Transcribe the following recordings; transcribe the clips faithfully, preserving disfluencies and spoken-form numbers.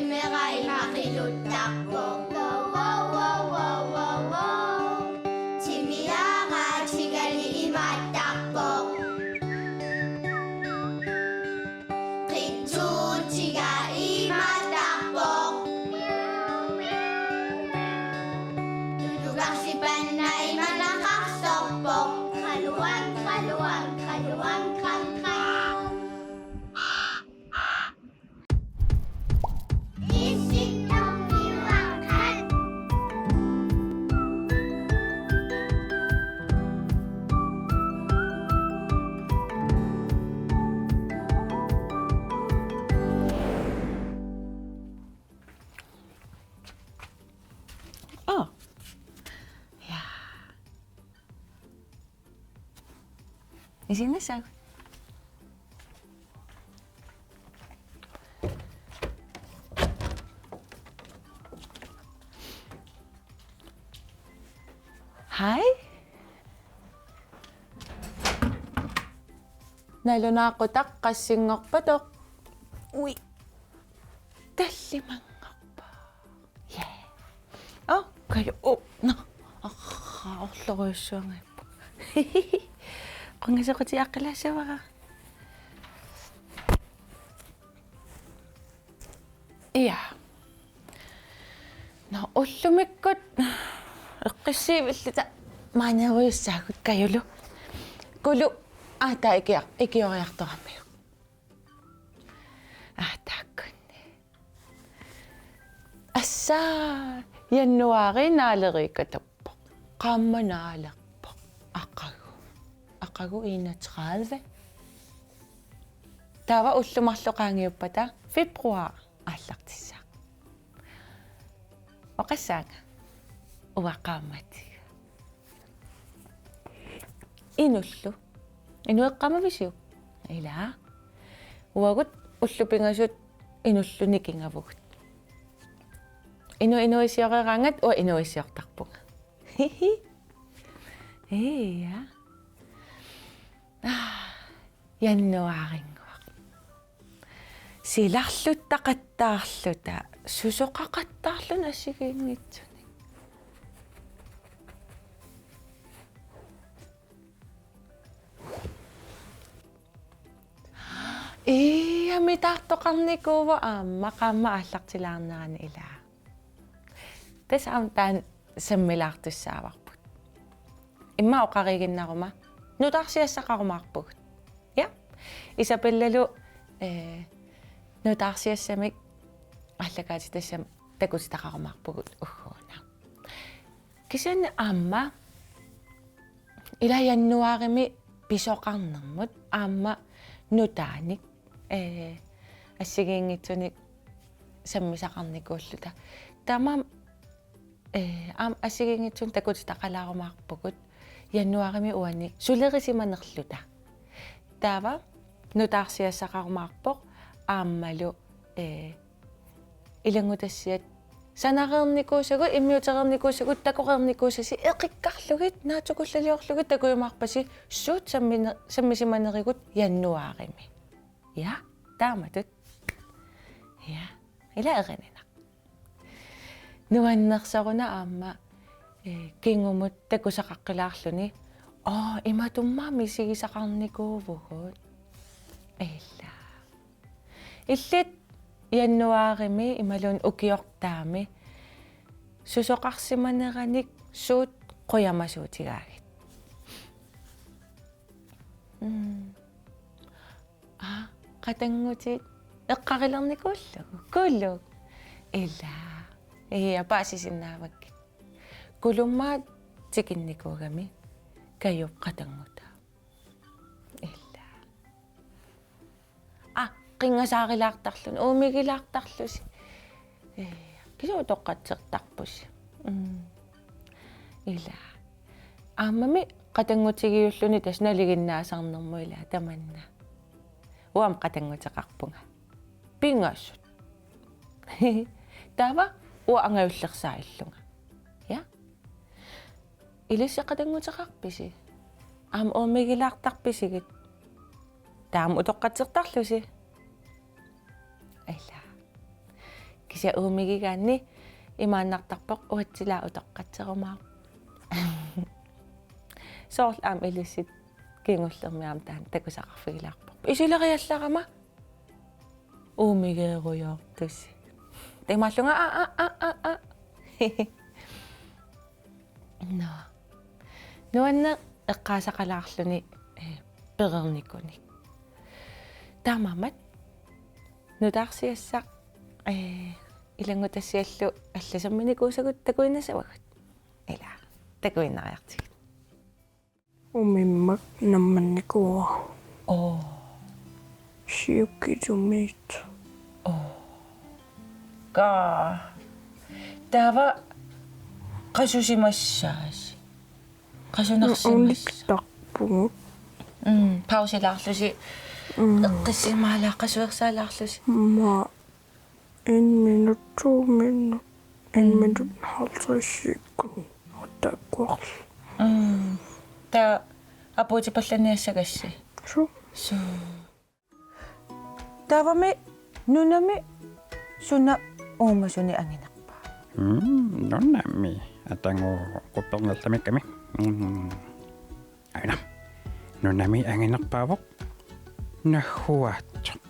Timera ima qiluttarpoq. Wow, wow, wow, wow, wow, wow. Timiara tigali imaattarpoq. Qitsuutiga imaattarpoq. Tulugarsipanna imanaqarsorpoq. Qaluan, qaluan, qaluan, qan, qan. Aa. Ja. Isinnassaanga. Hej. Nalunaaqutaq qassinngorpatoq? Ui. Tallimanngorpoq. Ja. Aa, Kaju, uu, naa. Aa, orlorujussuanngippoq. Qungasequtiaqqilaassavara. Ja. Nå, ullumikkut eqqissiivilluta maaniirujussaagut Kajulu. Kulu, aa, taava ikia-, ikioriartorammiuk. Aa, taakkunni. Assa, januaari naaleriikatuppoq. Qaammat naalerpoq. Aqagu. Aqagu enogtredive. Taava ullut marluk qaangiuppata februar aallartissaaq. Oqassaanga? Uanga qaammat. Inullu. Inuit eqqaamavisiuk? Ilaa. Uagut ullut pingasut inullu nikingavugut. Inuk inuuissioreeraangat uanga inuuissiortarpunga. Hihi. Ja. Aa, januaarinnguaq. Silarluttaqattaarluta, susoqaqattaarluni assigiinngitsunik. Ii, mitaartoqarnikuuvoq aamma qaammat aallartilaarnerani ilaa. Tassa aamma taanna sammilaartussaavarput. Immaqa oqariiginnaruma nutaarsiassaqarumaarpugut. Ja. Isabellalu, eh, nutaarsiassamik aallakaatitassat takutitaqarumaarpugut ugguuna. Kisianni aamma ila januaarimi pisoqarnermut aamma nutaanik, eh, assigiinngitsunik sammisaqarnikuulluta. Taamaammat, eh, aamma assigiinngitsunik takutitaqalaarumaarpugut januaarimi uani sulerisimanerluta. Taava nutaarsiassaqarumaarpoq aammalu, eh, ilanngutassiat sanareernikuusagut, immiutereernikuusagut, takoreernikuusasi eqikkarlugit, naatsukullaliorlugit takujumaarpasi suut sammine-, sammisimanerigut januaarimi. Ja, taamatut. Ja, ila erininaq. Nuannersoruna aamma, eh, kingumut takusaqaqqilaarluni. Aa, imatummaa misigisaqarnikuuvugut. Ila. Illit januaarimi imaluunniit ukiortaami susoqarsimaneranik suut qujamasuutigaagit? Mm. Aa, qatanngutit eqqarilernikuullugu. Kuullugu. Ila. Ia, paasisinnaavakkit. Kulummaat tikinnikuugami Kajup qatanngutaa. Ila. Aa, qinngasaarilaartarluni, uumigilaartarlusi. Ee, kisianni utoqqatsertarpusi. Mm. Ila. Aammami qatanngutigiulluni tassa nalinginnaasarnermut ila tamanna. Uanga qatannguteqarpunga. Pingasut. Taava uanga angajullersaallunga. Ja? Ilissi qatannguteqarpisi? Aamma uumigilaartarpisigit? Taama utoqqatsertarlusi. Ila. Kisianni uumigigaanni imaannartarpoq uatsilaa utoqqatserumaarpoq. Soorlu aamma ilissi kingullermi aamma taanna takusaqarfigilaarparput. Isileriallarama uumigeerujoortusi. Taamaallunga a a a a a. Nå. Nuanneq eqqaasaqalaarluni, eh, pereernikunik. Taamaammat nutaarsiassaq, eh, ilanngutassiallu allasamminikuusagut takuinnassavagut. Ila, takuinnariartigit. Umimmak nammannikuuara. Oo. Siukkitumit. Oo. Ka. Taava qasusimassaasi. Qasunarsimassaasi. Uniktarpugut. Mm, pausilaarlusi. Mm. Eqqissimaalaa qasuersaalaarlusi. Ma en minut, to minut. En Mm. minut halvtreds sekund. Takuarlu. Mm. Taava apuutipallaniassagassi. Suu. Suu. Taavami nunami suna uumasunik anginerpaava? Mm, nunami. Atagu quppernerlamikkami. Mm. Aana. Nunami anginerpaavoq nagguaatsoq.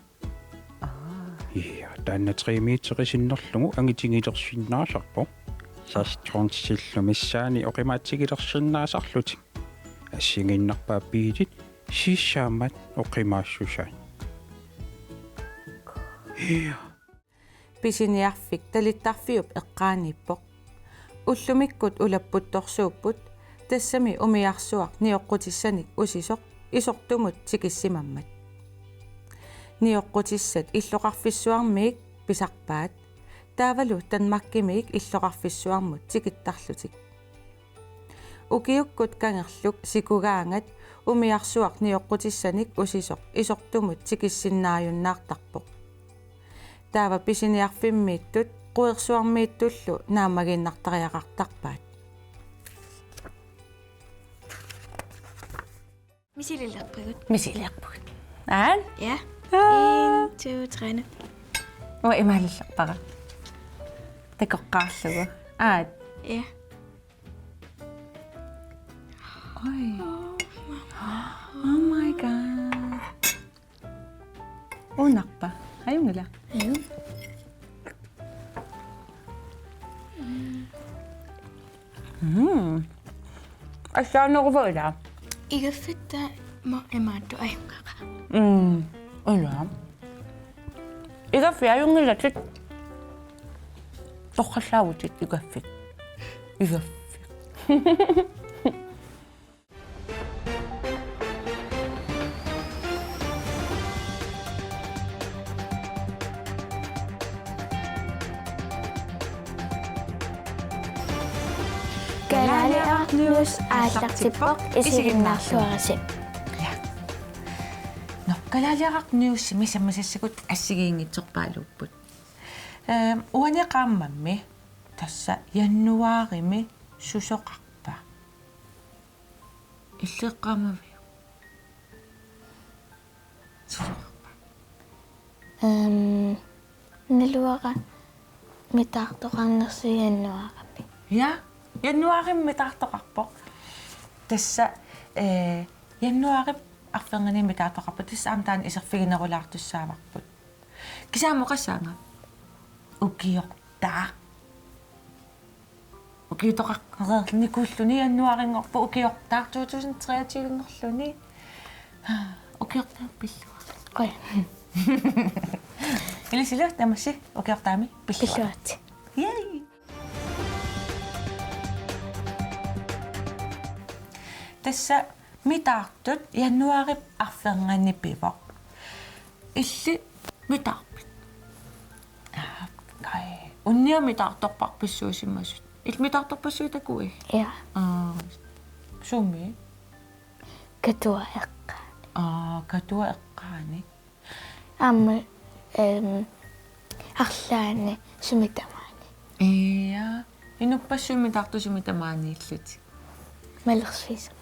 Aa. Ja, taanna tre meter sinnerlugu angitigilersinnaasarpoq. Seks tonsillu missaanni oqimaatsigilersinnaasarlutik. Assigiinnarpaat biilit sisamat oqimaassusaat. Ja. Pisiniarfik talittarfiup eqqaaniippoq. Ullumikkut ulapputtorsuupput, tassami umiarsuaq nioqqutissanik usisoq isortumut tikissimammat. Nioqqutissat illoqarfissuarmiit pisarpaat, taavalu Danmarkimiit illoqarfissuarmut tikittarlutik. Ukiukkut kangerluk sikugaangat umiarsuaq nioqqutissanik usisoq isortumut tikissinnaajunnaartarpoq. Taava pisiniarfimmiittut quersuarmiittullu naammagiinnartariaqartarpaat. Misililerpagut. Misililerpagut. Aat? Ja. Aa. En, to, tre, nu. Uanga imaalillerpara. Takoqqaarlugu. Aat. Ja. Oj. Oh my god. Uunarpa? Ajunngilaq. Ajunngilaq. Mm. Assaaneruvoq ila. Igaffitta ma imaattoq ajunngilaq. Mm. Ila. Igaffik ajunngilatit. Torrallaavutit igaffik. Igaffik. Kalaaliaraq News aallartippoq, isiginnaarluarisi. Ja. Nå, Kalaaliaraq Newsimi sammisassagut assigiinngitsorpaaluupput. Ehm, uani qaammammi tassa januaarimi susoqarpa? Illit qaammaviuk? Susoqarpa? Ehm, naluara mitaartoqarnersoq januaarimi. Ja, januaarimi mitaartoqarpoq. Tassa, eh, januaarip arfernganni mitaartoqarpoq. Tassa aamma taanna iserfiginerulaartussaavarput. Kisianni oqassaanga. Ukiortaaq. Ukiutoqarnikuulluni januaarinngorpoq ukiortaaq to tusind treogtyve-nngorluni. Ukiortaaq pilluarit. Oj. Ilissi tamassi ukiortaami pilluarit. Pilluarit. Yay! Tassa mitaartut januaarip arfernganni pivoq. Illit mitaarpit? Aa, kaj. Unnia mitaartorpassuusimasut. Illit mitaartorpassuit takuigit? Ja. Aa. Sumi? Katua eqqaani. Aa, Katua eqqaani. Aamma, ehm, arlaanni sumi tamaani. Ja. Inuppassuit mitaartut sumi tamaaniillutik. Malersuisoqartarput.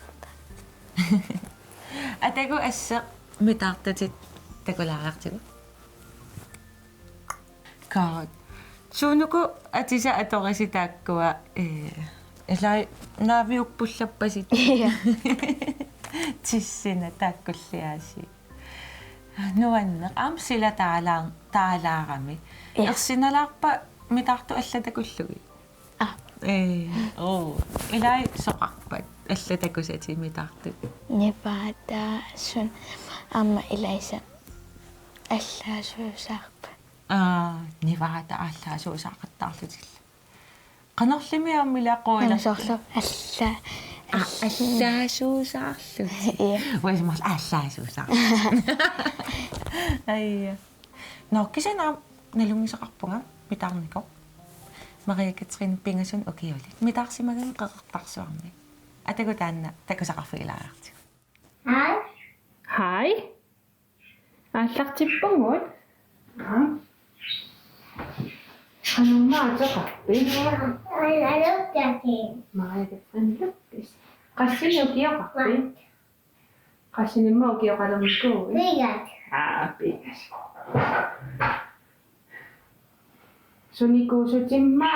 Atagu asseq mitaartutit takulaariartigu. Kaat. Suunuku atisat atorisi taakkua, ee, ilai naaviuppullappasittoq. Ja. Tissinna taakkulliaasiit. Nuanneq. Aamma sila taalaa-, taalaarami. Ja. Ersinalaarpa mitaartut allat takullugit? Aa. Ee, oo. Ilai soqarpat allat takusatit mitaartut? Nivaata sun aamma ilaasa allaasuusaarpat. Aa, nivaata allaasuusaaqattaarlutillu. Qanorlimi aamma ilaa quuiler-. Aamma soorlu alla-. Aa, allaasuusaarlutit. Ja. Uanga imaluunniit allaasuusaarlutit. Aja. Nå, kisianni aamma nalunngisaqarpunga mitaarnikoq. Maria Katrine, pingasunut ukiulik. Mitaarsimagami Qeqertarsuarmi. Atagu taanna takusaqarfigilaariartigu. Hej. Hej. Aallartippugut. Aa. Qanormaa ateqarpit? Maria Katrine Lukkas. Qassinik ukioqarpit? Qassinimma ukioqalernikuuit? Pingasut. Aa, pingasut. Sunikuusutimma?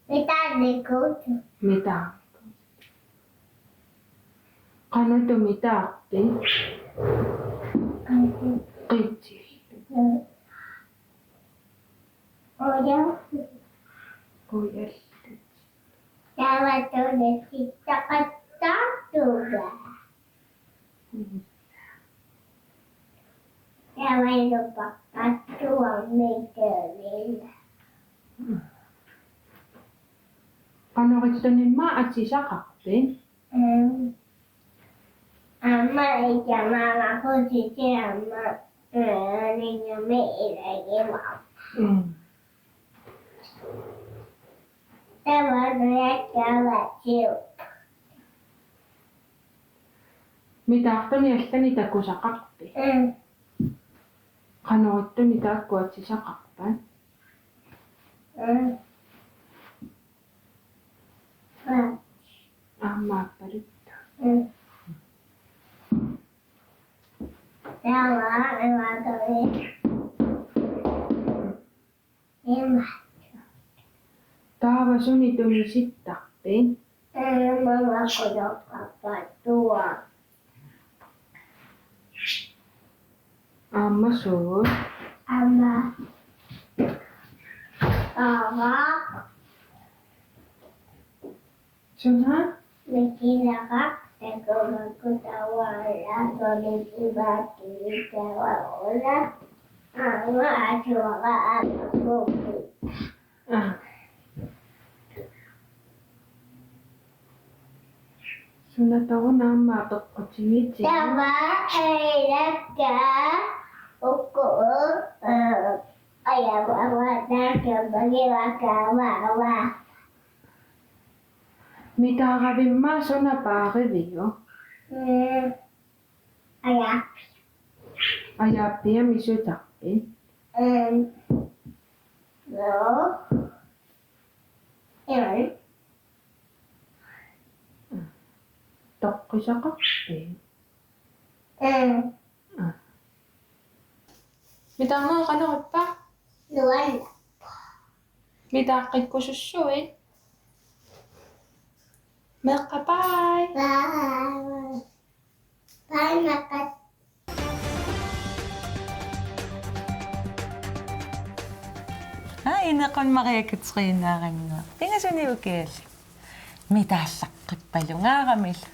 Mitaarnikuusutit. Mitaar-. Qanoq mitaarpit? Qanoq. Qitillutit. Mm. Uja. Ujallutit. Taava tunisittaqattaartunga. Mm. Taava ilupaqqattuarmi tøvil. Qanoq ittunimma atisaqarpit? Mm. Aamma ijamama kusiti aamma, mm, ningami ilagiva. Mm. Taava nujakkaavatsiuk. Mitaartunik allanik takusaqarpit? Mm. Qanoq ittunik taakku atisaqarpat? Mm. Mm. Aamma aappaluttoq. Mm. Taava imaattoq. Ima. Taava sunik tunisittarpit? Ima makuloqqappattua. Aamma suut? Aamma. Aamma. Suna? Mikilaqa, takumakkut taava, tuami ibaati taava ula. Aamma atuara aamma kuki. Aa. Suna taava aamma apeqqutigitia? Taava ilakka ukku, eh, ajavava taakka magivakka vava. Mitaaravimma suna paariviuk? Mm. Ajaappia. Ajaappia misuttarpit? Ehm. Joo. Ehm. Toqqisaqarpit? Ehm. Aa. Mitaarneq qanoq ippa? Nuann. Mitaaqqikkusussuit? Meeqqat, bye. Bye. Bye, meeqqat. Aa, Inequn Maria Katrine Aringa. Pingasunik ukiulik. Mitaallaqqippalunngaaramilu.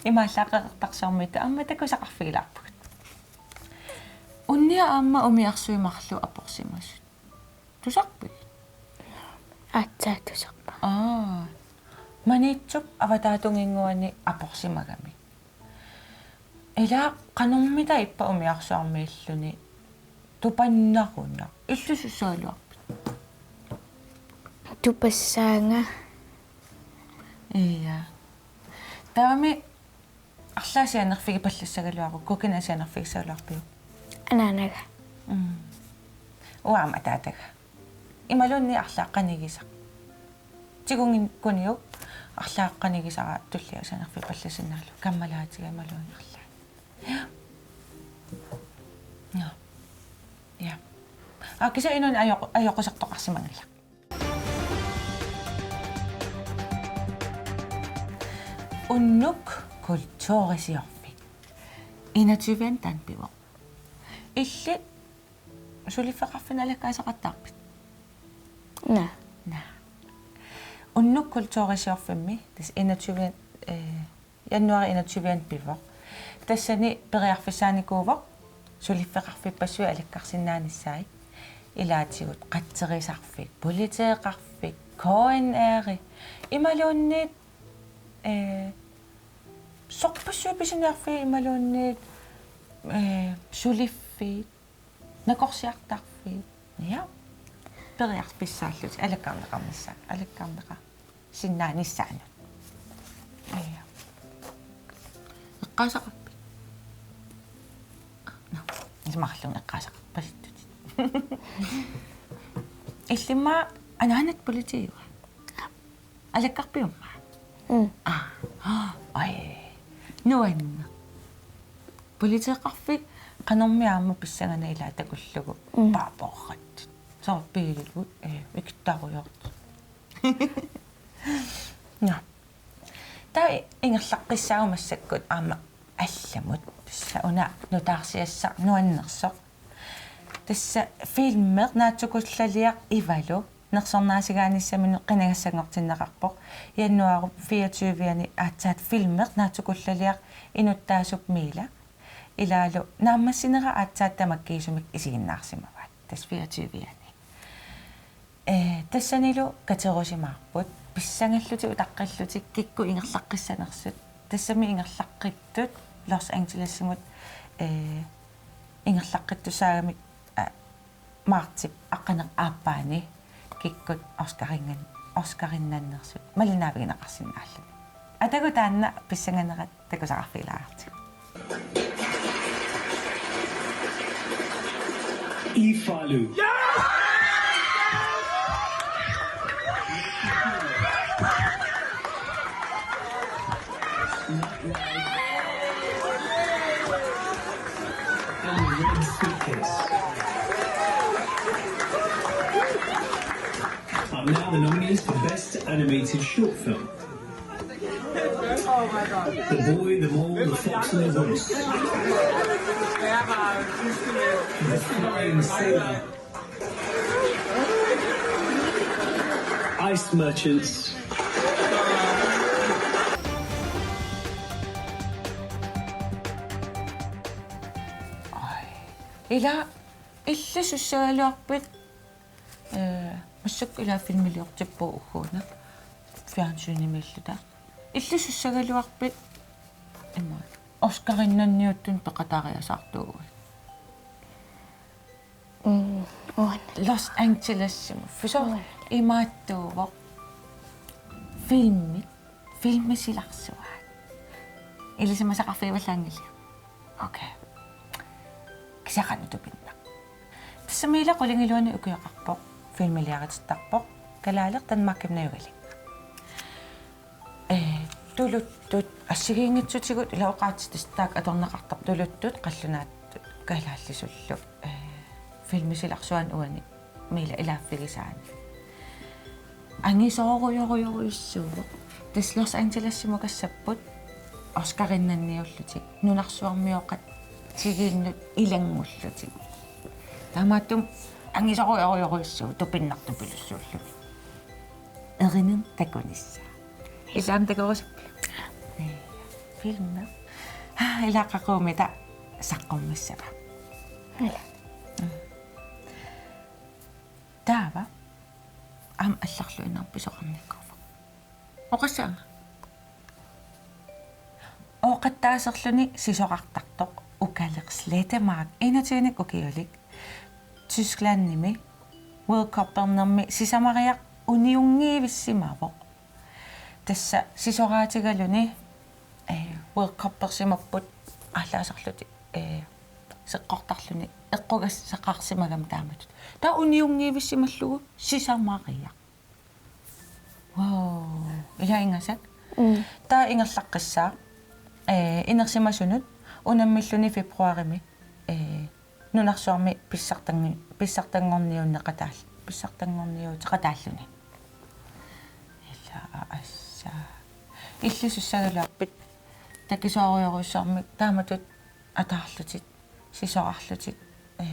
Imaallaat Qeqertarsuarmiittut aamma takusaqarfigilaarpugut. Unnia aamma umiarsuit marluk aporsimasut. Tusarpigit? Aatsaat tusarpara. Aa. Maniitsup avataatunginnguani aporsimagamik. Ila qanormita ippa umiarsuarmiilluni tupannaruna. Illusussagaluarpit? Tupassaanga. Ia. Taavami arlaat sianerfigipallassagaluaruk, kukina sianerfigissagaluarpiuk? Anaanaga. Mm. Uanga aamma ataataga. Imaluunniit arlaat qanigisaq. Tigunngikkuniuk arlaat qanigisara tullia sianerfigipallassinnaallugu. Kammalaatiga imaluunniit arlaat. Ja. Ja. Ja. Aa, kisianni inuuneq ajoqu-, ajoqusartoqarsimanngilaq. Unnuk kulturisiorfik. Enogtyve-ani taanna pivoq. Illit suliffeqarfinni alakkaaseqattaarpit? Naa. Naa. Unnuk kulturisiorfimmi, tassa enogtyve, eh, januar enogtyve-ani pivoq. Tassani periarfissaanikuuvoq suliffeqarfippassuit alakkarsinnaanissaat. Ilaatigut qatserisarfik, politeeqarfik, K N R-i, imaluunniit, eh, sorpassuit pisiniarfiit imaluunniit, eh, suliffiit, nakorsiartarfiit. Ja. Periarfissaallutik alakkarneqarnissaa, alakkarneqarsinnaanissaannut. Ja. Eqqaasaqarpit? Nå, isumaqarlunga eqqaasaqarpasittutit. Illimmi anaanat politiiua? Alakkarpiummi? Mm. Aa. Aj. Nuanneq. Politeeqarfik qanormi aamma pissanganaq ilaa takullugu. Mm. Paapoorrat. Soorpiillu, eh, ikittaarujoortoq. Nå. Taava ingerlaqqissaagut massakkut aamma allamut. Tassa una nutaarsiassaq nuannersoq. Tassa filmi naatsukullaliaq Ivalu nersornaasigaanissaminnut qinigassanngortinneqarpoq. Januar fireogtyve-ani aatsaat filmi naatsukullaliaq inuttaasup Miila. Ilaalu naammassinera aatsaat tamakkiisumik isiginnaarsimavaat. Tassa fireogtyve-ani. Eh, tassanilu katerusimaarput, pissangallutik utaqqillutik kikkut ingerlaqqissanersut. Tassami ingerlaqqittut Los Angelesimut, eh, ingerlaqqittussaagamik, eh, martsip aqqaneq-aappaani kikkut Oscaringan-, Oscarinnannersut malinnaavigineqarsinnaalluni. Atagu taanna pissanganerat takusaqarfigilaartigu. Ivalu. And the Red Suitcase are now the nominees for Best Animated Short Film. The Boy, the Mole, the Fox and the Horse. The Flying Sailor. Ice Merchants. Aj. Ila, illit sussagaluarpit, eh, massakkut ila filmiliortippugut ugguuna fjernsynimiilluta. Illit sussagaluarpit, ima, Oscarinnanniuttunut peqataariasaartuuguit? Mm, uan. Los Angelesimut. Fiso. Uan. Imaattuuvoq. Filmi. Filmi silarsuaat. Ilisimasaqarfigivallaanngillat. Okay. Kisianni qanoq tupinnaq? Tassa Miila qulingiluanut ukioqarpoq. Filmiliaritittarpoq. Kalaaleq Danmarkimut najugalinnaq. Eh, tuluttut assigiinngitsutigut ila oqaatsit tassa taakku atorneqartartut tuluttut qallunaatut kalaallisullu, eh, filmi silarsuaani uani Miila ilaaffigisaani. Angisoorujorujorujussuuvoq. Tassa Los Angelesimukassapput Oscarinnanniullutik nunarsuarmioqatigiinnut ilanngullutik. Taamaattumik angisoorujorujorujussuuvoq tupinnartupilussuulluni. Erineq takunissaa. Illit aamma takorusuppiuk? Ee, filmi. Aa, ila qaqugu mita saqqummiussava. Ila. Mm. Taava aamma allarluinnarmik pisoqarnikuuvoq. Oqassaanga. Ooqattaaserluni sisorartartoq Ukaleq Slettemark enogtyvenik ukiulik Tysklandimi World Cup-ernermi sisamariaq uniunngivissimavoq. Tassa sisoraatigaluni, eh, World Cup-ersimapput aallaasarlutik, eh, seqqortarluni eqqugassaqarsimagami taamatut. Taava uniunngivissimallugu sisamariaq. Wow, ila ingasak. Mm. Taava ingerlaqqissaaq, eh, inersimasunut unammilluni februarimi, eh, nunarsuarmi pissartangi-, pissartanngorniunneqataal-, pissartanngorniuteqataalluni. Ila assa. Illisussagaluarpit takisoorujorujussuarmik taamatut ataarlutit, sisorarlutit, ee,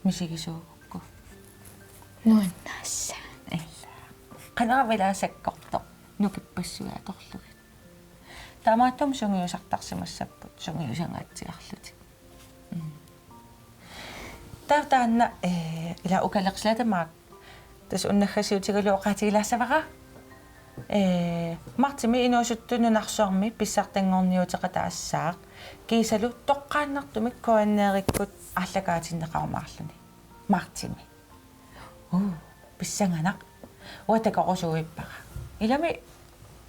misigisuugukku. Nuannaassaaq. Ila. Qanoq ila sakkortoq nukippassuit atorlugit. Taamaattumik sungiusartarsimassapput, sungiusangaatsiarlutik. Mm. Taava taanna, ee, ila ukaleqsilata maak. Tassa unnaggasiutigalugu oqaatigilaassavara. Ee, Martimi inuusuttut nunarsuarmi pissartanngorniuteqataassaaq kiisalu toqqaannartumik K N R-ikkut aallakaatinneqarumaarluni. Martimi. Uu, pissanganaq. Uanga takorusuippara. Ilami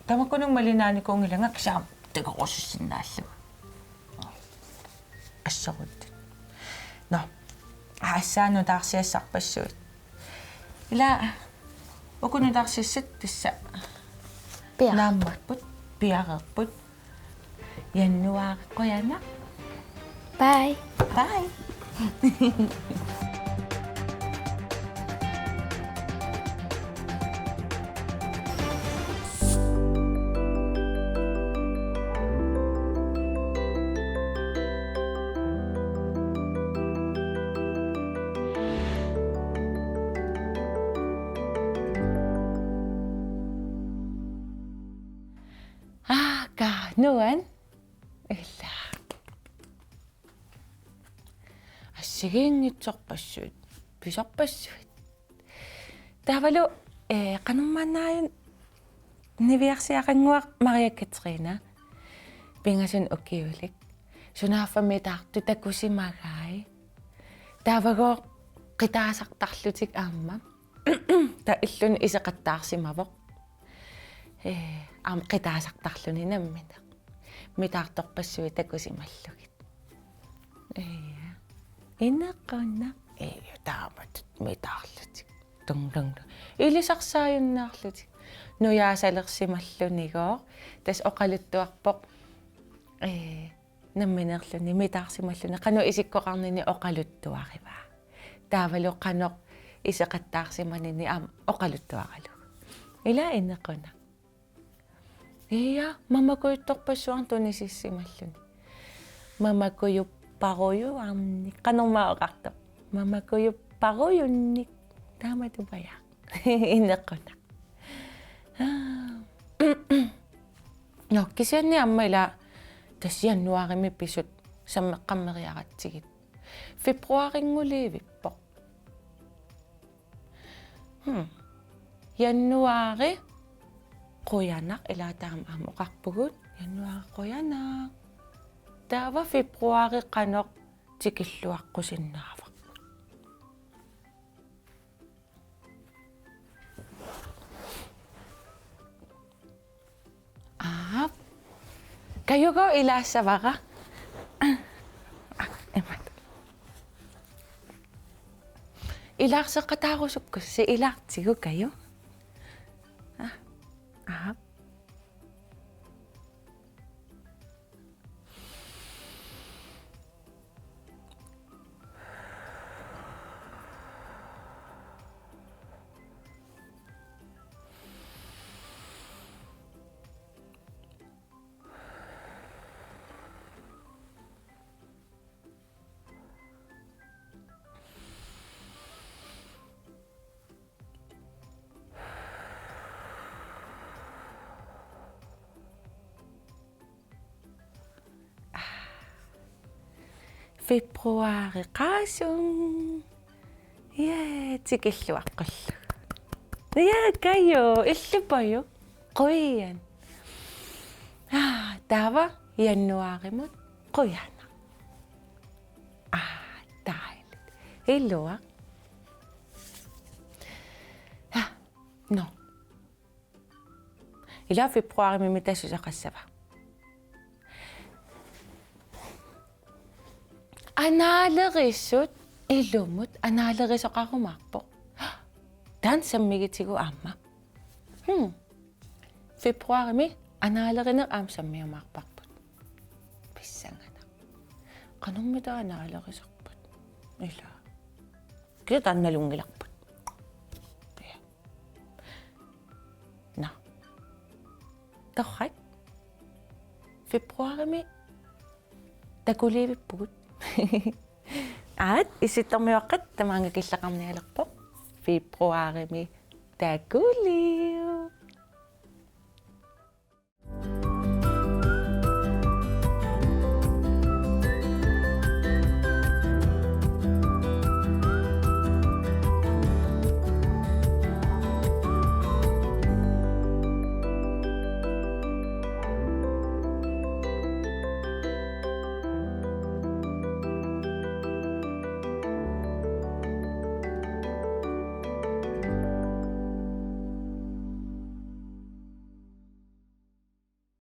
tamakkununnga malinnaanikuunngilanga kisianni takorusussinnaallunga. Assoruttut. Nå. Aa, assaanut taarsiassarpassuit. Ila uku nutaarsiassat tassa Pia. Naammapput, piareerput. Januaari qujanaq. Bye. Bye. Aaka, nuan. Ila. Assigiinngitsorpassuit, pisorpassuit. Taavalu, ee, qanormaannaajun niviarsiaqannguaq Maria Katrine. Pingasunut ukiulik. Sunaaffa mitaartut takusimagai. Taavagooq qitaasartarlutik aamma. Taava illuni iseqattaarsimavoq. Ee, aamma qitaasartarluni nammineq. Mitaartorpassuit takusimallugit. Ee. Inequnaq. Ee, taamatut mitaarlutik. Tung, tung, tung. Ilisarsaajunnaarlutik. Nujaasalersimallunigooq. Tassa oqaluttuarpoq. Ee, nammineerluni mitaarsimalluni qanoq isikkoqarnini oqaluttuarivaa. Taavalu qanoq iseqattaarsimanini aamma oqaluttuaralugu. Ila inequnaq. Ia, mamakujuttorpassuarnik tunisissimalluni. Mamakujupparujuarnik. Qanormaa oqartoq. Mamakujupparujunnik. Taamatut pajaaq. Inequnaq. Nå, kisianni aamma ila tassa januaarimi pisut sammeqqammeriaratsigit. Februaarinnguliivippoq. Hmm. Januaari qujanaq, ila taama aamma oqarpugut. Januaari qujanaq. Taava februaari qanoq tikilluaqqusinnaavarput. Aap. Kajugooq ilaassavara. Imaattoq. Ilaarseqataarusukkussi ilaartigu Kaju. Aa, aap. Februaari qaasung. Ja, tikilluaqqullugu. Ja, Kaju, illipajuk. Qujan. Aa, taava januaarimut qujanaq. Aa, dejligt. Iluaq. Aa, nå. Ila februaarimi mita susoqassava? Anaalerisut ilumut anaalerisoqarumaarpoq. Taanna sammigitigu aamma. Hmm. Februaarimi anaalerineq aamma sammiumaarparput. Pissanganaq. Qanormi taanna alerisarpat? Ila. Kisianni taanna nalunngilarput. Ja. Nå. Torrak. Februarimi takuliivippugut. Aat, Issittormiuaqqat tamaanga killeqarnialerpoq. Februarimi takuliiv.